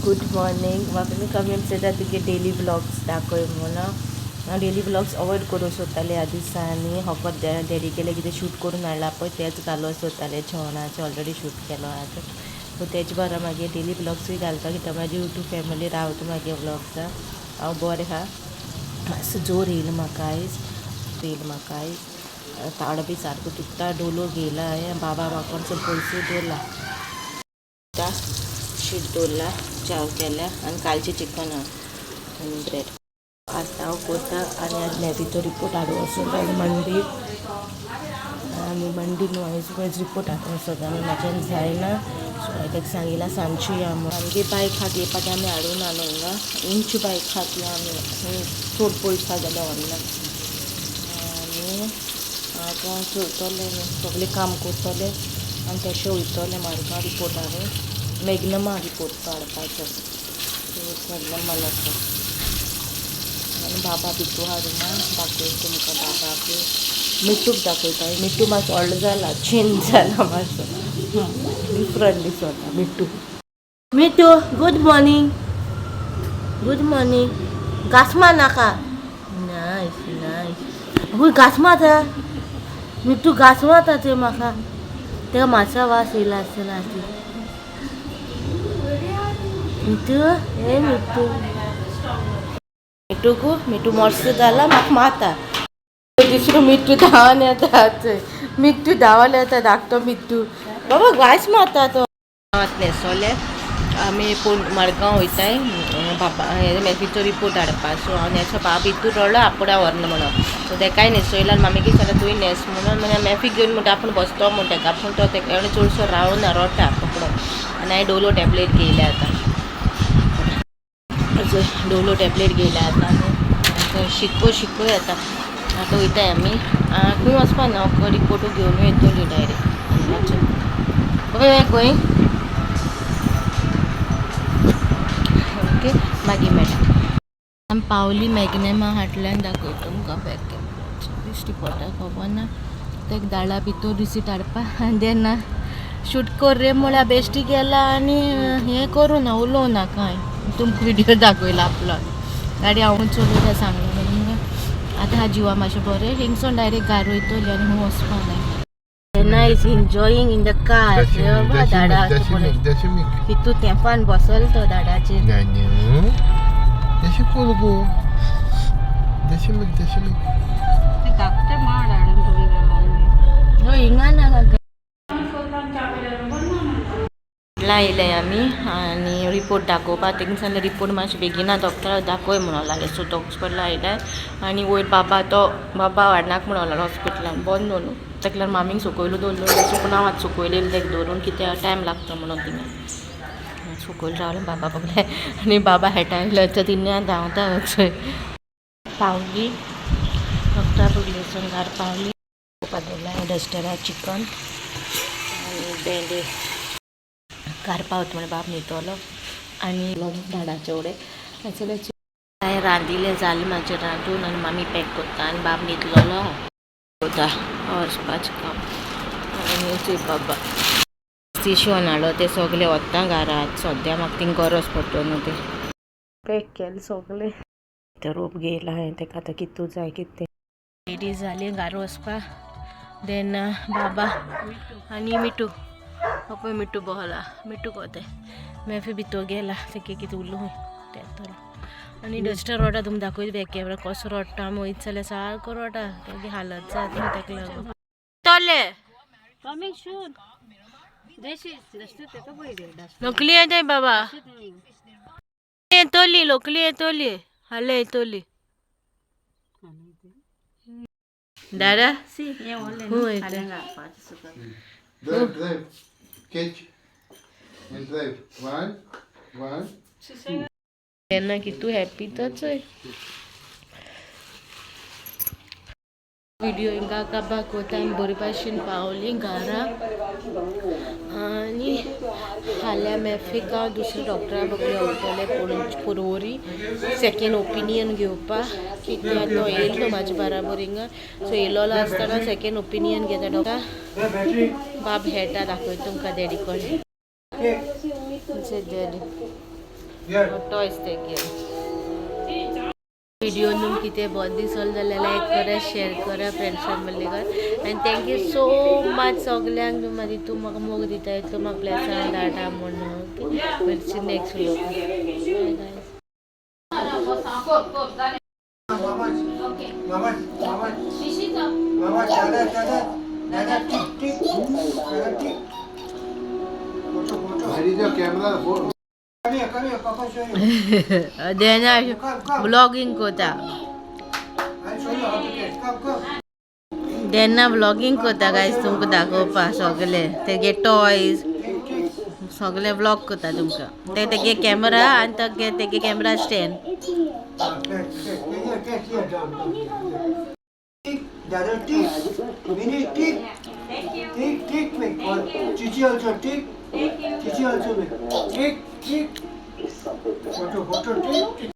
Good morning. म्हाका न्हू comments येता तुगे डेली व्लॉग्स दाखय म्हणून. हांव डेली व्लॉग्स अवॉयड करूंक सोदतालें ह्या दिसांनी. फकत डॅडी गेले कितें शूट करून हाडलां पळय तेंच घालूंक सोदतालें. जेवणाचें ऑलरेडी शूट केलो आतां. सो तेजे बरो मागीर डेली व्लॉग्सूय घालपाक कित्याक म्हाजी यूट्यूब फॅमिली रावता मागीर व्लॉग्साक. हांव बरें आहा. मातसो जोर येयलो म्हाका आयज, येयलो म्हाका आयज. ताळो बी सारको दुखता. डोलो घेयला हांवें. बाबा म्हाका कोण पयशे दवरला. शीत दवरला, च्याव केल्या आनी कालचें चिकन आहा आनी ब्रेड. आतां हांव कोता आनी आज मॅफीचो रिपोर्ट हाडूंक वचूंक जाय मंडे. आनी मंडे न्हू आयज आयज रिपोर्ट हाडूंक वचूंक जाय. म्हाज्यान जायना. सो हांवें ताका सांगिलां सांजचें या म्हूण. आमगे बायक आहा ती येवपाची आमी हाडूं ना न्हू हिंगा. इंच बायक आहा ती आमी चड पयस आहा जाल्यार व्हरना. आनी आतां चोयतोलें सगळें काम करतलें आनी तशें वयतलें मडगांव रिपोर्ट हाडूंक. मॅग्नमा रिपोर्ट तो हाडपाचो. मॅग्नमान वचो. आनी बाबा भितू आहा रुमान. दाखयता तुमकां बाबाक. मिठूक दाखयता. मिठू मातसो व्हडलो जाला, चेंज जाला मातसो, डिफरंट दिसता मिठू. मिठू, good morning. Good morning. घास मार नाका. Nice nice. खूंय घास मारता मिठू? घास मारता ते म्हाका. तेका मातसो वास येयला आसतलो आतां. मिठू, हे मिठू, मिठूक मिठू मस्त जाला, म्हाका मारता. दुसरो मिठू धांवन येता. मिठू धांवन येता, धाकटो मिठू. बाबा घास मारता तो. न्हेसोले आमी पूण मडगांव वयताय बाबा मॅफीचो रिपोर्ट हाडपाक. सो हांव न्हेसो. बाबा भितूर रडलो आपूण व्हरना म्हणून. सो तेकाय न्हेसयलो आनी मामीक सांगलें तुवें न्हेस म्हणून. मागीर मॅफीक घेवन म्हणटा आपूण बसतो म्हूण तेका. पूण तो तेका चडसो रावना, रडटा पकडून. आनी हांवें डोलो टॅबलेट घेयल्या आतां. डोलो टॅबलेट घेयल्या आतां आनी शिको शिको येता. आतां वयताय आमी. खंय वचपा ना, रिपोर्टू घेवन येतली डायरेक्ट. बाबा गोंय ओके, मागीर मेळटा. आमी पावली मॅग्नेमा हाटल्यान. दाखयता तुमकां बॅक कॅमेराचेर. दिश्टी पडटा खबर ना. तेका धाडला भितर रिसीट हाडपाक. आनी तेन्ना शूट कर रे म्हळ्यार बेश्टी गेला आनी हें करूं ना, उलोवं ना कांय. तुमकां व्हिडियो दाखयला आपलो. गाडी हांव चलयता सांगलें तुमकां. आतां हा जिवा मातशें बरें. हिंगसोन डायरेक्ट घार वयतली आनी खूंय वचपा नाय. तेन्ना is enjoying in the car. धाडा हितू तेंपान बसल तो धाडाचेर. तशें कोण गो? दशमीक दशमीक. हय, हिंगा ना काका. येयले आमी आनी रिपोर्ट दाखोवपाक. तेंगे सांगलें रिपोर्ट मातशें बेगिना डॉक्टराक दाखय म्हणून लागले. सो हॉस्पिटलान आयले आनी वयर बाबा तो बाबा हाडनाक म्हणून लागलो. हॉस्पिटलान बंद न्हू. ताका लागून मामीक सकयलू दवरलो. सुकना मात सकयलें तेका दवरून कित्याक टायम लागता म्हणून. थिंगा सकयल रावलें बाबा बगले आनी बाबा हेटा आयलो तर तिन्या धांवता थंय. पावली डॉक्टरा बगले वचून घार पावली. दवरला डस्टरार चिकन आनी भेंडे. घार पावता म्हळ्यार बाब न्हितलो आनी झाडाचे वडे. हांवें रांदिलें, जालें म्हाजें रांदून आनी मामी पॅक करता आनी बाब न्हितलेलो वता वचपाचें काम. आनी चोय बाबा स्टेशन हाडलो ते सगळे वता घरात. सद्या म्हाका थिंग गरज पडटलो न्हू, ते पॅक केलें सगळें. ते रोप घेयला हांवें तेका. आतां कितू जाय कितें. रेडी जाली घार वचपाक. देन बाबा आनी मिठू. पळय मिठू बसला. मिठू कोते मेफी भितर गेला. तेके कितें उलोवं तेतलो. आनी डस्टर रोडा तुमकां दाखयता बॅक कॅमेरा कसो रडटा. आमी वयता जाल्यार सारको रडटा. तेगे हालत जाता न्हू तेका लागून तोले. Coming soon. लोकली येताय बाबा, येतली लोकली, येतली हाले येतली. दादा खंय वयता? Drive, drive. Catch and drive. One, one. तेन्ना कितू हॅपी तर चोय. व्हिडिओ हिंगा काबार कोता. आमी बरे भाशेन पावली घरा आनी फाल्यां मॅफीक हांव दुसऱ्या डॉक्टरा बगले व्हरतलें पोरवरी सेकेंड ओपिनियन घेवपाक. कित्याक तो येयलो म्हाजे बराबर हिंगा. सो येयलोलो आसतना सेकेंड ओपिनियन घेता डॉक्टर. बाब हेटा, दाखयता तुमकां डॅडी कडेन. डॅडी. Here. टॉयज तेगे. व्हिडिओ तुमकां कितें बरें दिसलो जाल्यार लायक करा, शेअर करा फ्रेंड्स फॅमिली कर आनी thank you so much सगल्यांक. तुमी म्हाजी तूं म्हाका मोग दिता इतलो म्हाका ब्लेसां धाडटा म्हणून. Okay, next vlog. Bye guys. Mama, mama, mama, mama, dada, dada, dada, tick, tick, dada, tick. Photo, photo. Camera. Come here, come here, Papa show you. देना Come, come. Vlogging कोता. I'll show you how to catch. Come, come. देना vlogging कोता guys, तुमकां दाखोवपा सगळे तेगे toys. Tick, tick. सगळे vlog कोता तुमकां. ते तेगे कॅमेरा आनी तेगे तेगे camera stand. Ah, catch, catch. Here, catch here, down, down. Tick, dada, tick. Mini, tick. Tick, tick, make. Chichi also tick. Chichi also make. Tick, tick. Photo, photo, tick, tick.